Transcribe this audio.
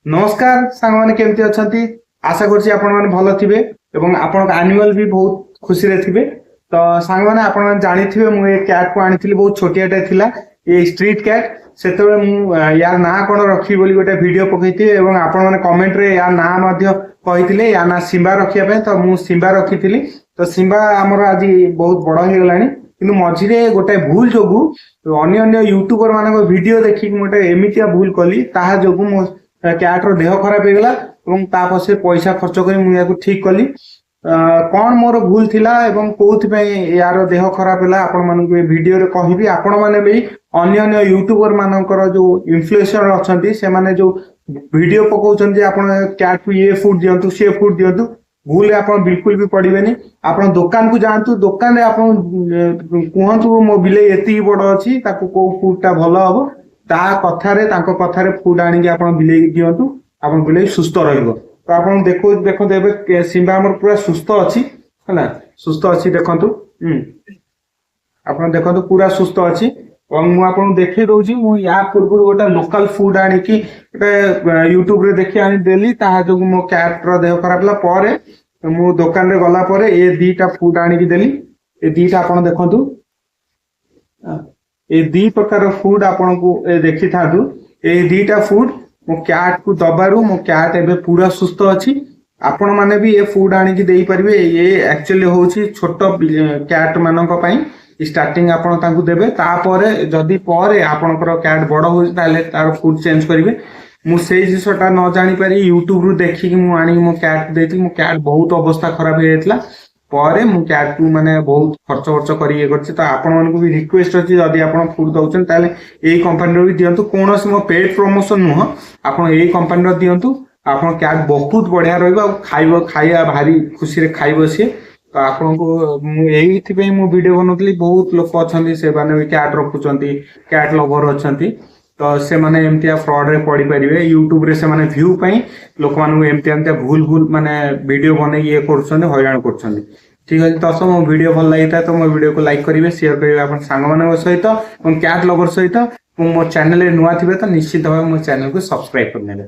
ନମସ୍କାର ସାଙ୍ଗମାନେ, କେମିତି ଅଛନ୍ତି? ଆଶା କରୁଛି ଆପଣମାନେ ଭଲ ଥିବେ ଏବଂ ଆପଣଙ୍କ ଆନିମାଲ ବି ବହୁତ ଖୁସିରେ ଥିବେ। ତ ସାଙ୍ଗମାନେ, ଆପଣମାନେ ଜାଣିଥିବେ ମୁଁ ଏ କ୍ୟାଟ୍ କୁ ଆଣିଥିଲି, ବହୁତ ଛୋଟିଆଟେ ଥିଲା, ଏ ଷ୍ଟ୍ରିଟ୍ କ୍ୟାଟ୍। ସେତେବେଳେ ମୁଁ ୟାର ନାଁ କଣ ରଖିବି ବୋଲି ଗୋଟେ ଭିଡିଓ ପକେଇଥିଲି ଏବଂ ଆପଣମାନେ କମେଣ୍ଟରେ ୟା ନାଁ ମଧ୍ୟ କହିଥିଲେ, ୟା ନାଁ ସିମ୍ବା ରଖିବା ପାଇଁ। ତ ମୁଁ ସିମ୍ବା ରଖିଥିଲି। ତ ସିମ୍ବା ଆମର ଆଜି ବହୁତ ବଡ ହେଇଗଲାଣି। କିନ୍ତୁ ମଝିରେ ଗୋଟେ ଭୁଲ ଯୋଗୁ, ଅନ୍ୟ ଅନ୍ୟ ୟୁଟ୍ୟୁବର ମାନଙ୍କ ଭିଡିଓ ଦେଖିକି ମୁଁ ଗୋଟେ ଏମିତିଆ ଭୁଲ କଲି, ତାହା ଯୋଗୁ ମୋ କ୍ୟାଟ୍ ର ଦେହ ଖରାପ ହେଇଗଲା ଏବଂ ତା ପଛରେ ପଇସା ଖର୍ଚ୍ଚ କରି ମୁଁ ଏହାକୁ ଠିକ କଲି। କଣ ମୋର ଭୁଲ ଥିଲା ଏବଂ କୋଉଥିପାଇଁ ୟାର ଦେହ ଖରାପ ହେଲା, ଆପଣମାନଙ୍କୁ ଏ ଭିଡିଓରେ କହିବି। ଆପଣମାନେ ବି ଅନ୍ୟ ଅନ୍ୟ ୟୁଟ୍ୟୁବର ମାନଙ୍କର ଯୋଉ ଇନଫ୍ଲୁଏନ୍ସର ଅଛନ୍ତି, ସେମାନେ ଯୋଉ ଭିଡିଓ ପକଉଛନ୍ତି, ଆପଣ କ୍ୟାଟ୍ କୁ ଇଏ ଫୁଡ ଦିଅନ୍ତୁ, ସିଏ ଫୁଡ ଦିଅନ୍ତୁ, ଭୁଲରେ ଆପଣ ବିଲକୁଲ ବି ପଡିବେନି। ଆପଣ ଦୋକାନକୁ ଯାଆନ୍ତୁ, ଦୋକାନରେ ଆପଣ କୁହନ୍ତୁ ମୋ ବିଲେଇ ଏତିକି ବଡ ଅଛି, ତାକୁ କୋଉ ଫୁଡ ଟା ଭଲ ହବ। ତା କଥାରେ, ତାଙ୍କ କଥାରେ ଫୁଡ ଆଣିକି ଆପଣ ବିଲେଇ ଦିଅନ୍ତୁ, ଆପଣ ବିଲେଇ ସୁସ୍ଥ ରହିବ। ତ ଆପଣ ଦେଖନ୍ତୁ, ଏବେ ସିମ୍ବା ଆମର ପୁରା ସୁସ୍ଥ ଅଛି, ହେଲା, ସୁସ୍ଥ ଅଛି। ଦେଖନ୍ତୁ, ଆପଣ ଦେଖନ୍ତୁ, ପୁରା ସୁସ୍ଥ ଅଛି। ଏବଂ ମୁଁ ଆପଣଙ୍କୁ ଦେଖେଇ ଦଉଛି, ମୁଁ ୟା ପୂର୍ବରୁ ଗୋଟେ ଲୋକାଲ ଫୁଡ ଆଣିକି ଗୋଟେ ୟୁଟ୍ୟୁବରେ ଦେଖି ଆଣି ଦେଲି, ତାହା ଯୋଗୁ ମୋ କ୍ୟାଟ୍ ର ଦେହ ଖରାପ ହେଲା। ପରେ ମୁଁ ଦୋକାନରେ ଗଲା ପରେ ଏ ଦିଟା ଫୁଡ ଆଣିକି ଦେଲି। ଏ ଦିଟା ଆପଣ ଦେଖନ୍ତୁ, ଏ ଦି ପ୍ରକାର ଫୁଡ ଆପଣଙ୍କୁ ଏ ଦେଖିଥାନ୍ତୁ। ଏଇ ଦିଟା ଫୁଡ ମୋ କ୍ୟାଟ୍ କୁ ଦବାରୁ ମୋ କ୍ୟାଟ୍ ଏବେ ପୁରା ସୁସ୍ଥ ଅଛି। ଆପଣ ମାନେ ବି ଏ ଫୁଡ ଆଣିକି ଦେଇପାରିବେ। ଏ ଆକ୍ଚୁଆଲି ହଉଛି ଛୋଟ କ୍ୟାଟ୍ ମାନଙ୍କ ପାଇଁ। ଷ୍ଟାର୍ଟିଂ ଆପଣ ତାଙ୍କୁ ଦେବେ, ତାପରେ ଯଦି ପରେ ଆପଣଙ୍କର କ୍ୟାଟ୍ ବଡ ହଉଛି, ତାହେଲେ ତାର ଫୁଡ ଚେଞ୍ଜ କରିବେ। ମୁଁ ସେଇ ଜିନିଷଟା ନ ଜାଣିପାରି ୟୁଟ୍ୟୁବରୁ ଦେଖିକି ମୁଁ ଆଣିକି ମୋ କ୍ୟାଟ୍ ଦେଇଥିଲି। ମୋ କ୍ୟାଟ୍ ବହୁତ ଅବସ୍ଥା ଖରାପ ହେଇଯାଇଥିଲା। ପରେ ମୁଁ କ୍ୟାଟ୍ କୁ ମାନେ ବହୁତ ଖର୍ଚ୍ଚ ଖର୍ଚ୍ଚ କରି ଇଏ କରିଛି। ତ ଆପଣମାନଙ୍କୁ ବି ରିକ୍ୱେଷ୍ଟ ଅଛି, ଯଦି ଆପଣ ଫୁଡ ଦଉଛନ୍ତି, ତାହେଲେ ଏଇ କମ୍ପାନୀର ବି ଦିଅନ୍ତୁ। କୌଣସି ମୋ ପେଡ୍ ପ୍ରମୋସନ ନୁହଁ। ଆପଣ ଏଇ କମ୍ପାନୀର ଦିଅନ୍ତୁ, ଆପଣ କ୍ୟାଟ୍ ବହୁତ ବଢିଆ ରହିବ ଆଉ ଖାଇବ, ଖାଇବା ଭାରି ଖୁସିରେ ଖାଇବ ସିଏ। ତ ଆପଣଙ୍କୁ ମୁଁ ଏଇଥିପାଇଁ ମୁଁ ଭିଡିଓ ବନଉଥିଲି। ବହୁତ ଲୋକ ଅଛନ୍ତି, ସେମାନେ ବି କ୍ୟାଟ୍ ରଖୁଛନ୍ତି, କ୍ୟାଟ୍ ଲଭର ଅଛନ୍ତି। ତ ସେମାନେ ଏମିତିଆ ଫ୍ରଡରେ ପଡିପାରିବେ। ୟୁଟ୍ୟୁବରେ ସେମାନେ ଭ୍ୟୁ ପାଇଁ ଲୋକମାନଙ୍କୁ ଏମିତି ଏମିତିଆ ଭୁଲ ଭୁଲ ମାନେ ଭିଡିଓ ବନେଇକି ଇଏ କରୁଛନ୍ତି, ହଇରାଣ କରୁଛନ୍ତି। ଠିକ ଅଛି ଦର୍ଶକ, ମୋ ଭିଡିଓ ଭଲ ଲାଗିଥାଏ ତ ମୋ ଭିଡିଓକୁ ଲାଇକ୍ କରିବେ, ସେୟାର କରିବେ ଆପଣ ସାଙ୍ଗମାନଙ୍କ ସହିତ ଏବଂ କ୍ୟାଟ୍ ଲଭର ସହିତ। ଏବଂ ମୋ ଚ୍ୟାନେଲରେ ନୂଆ ଥିବେ ତ ନିଶ୍ଚିତ ଭାବେ ମୋ ଚ୍ୟାନେଲକୁ ସବସ୍କ୍ରାଇବ କରିନେବେ।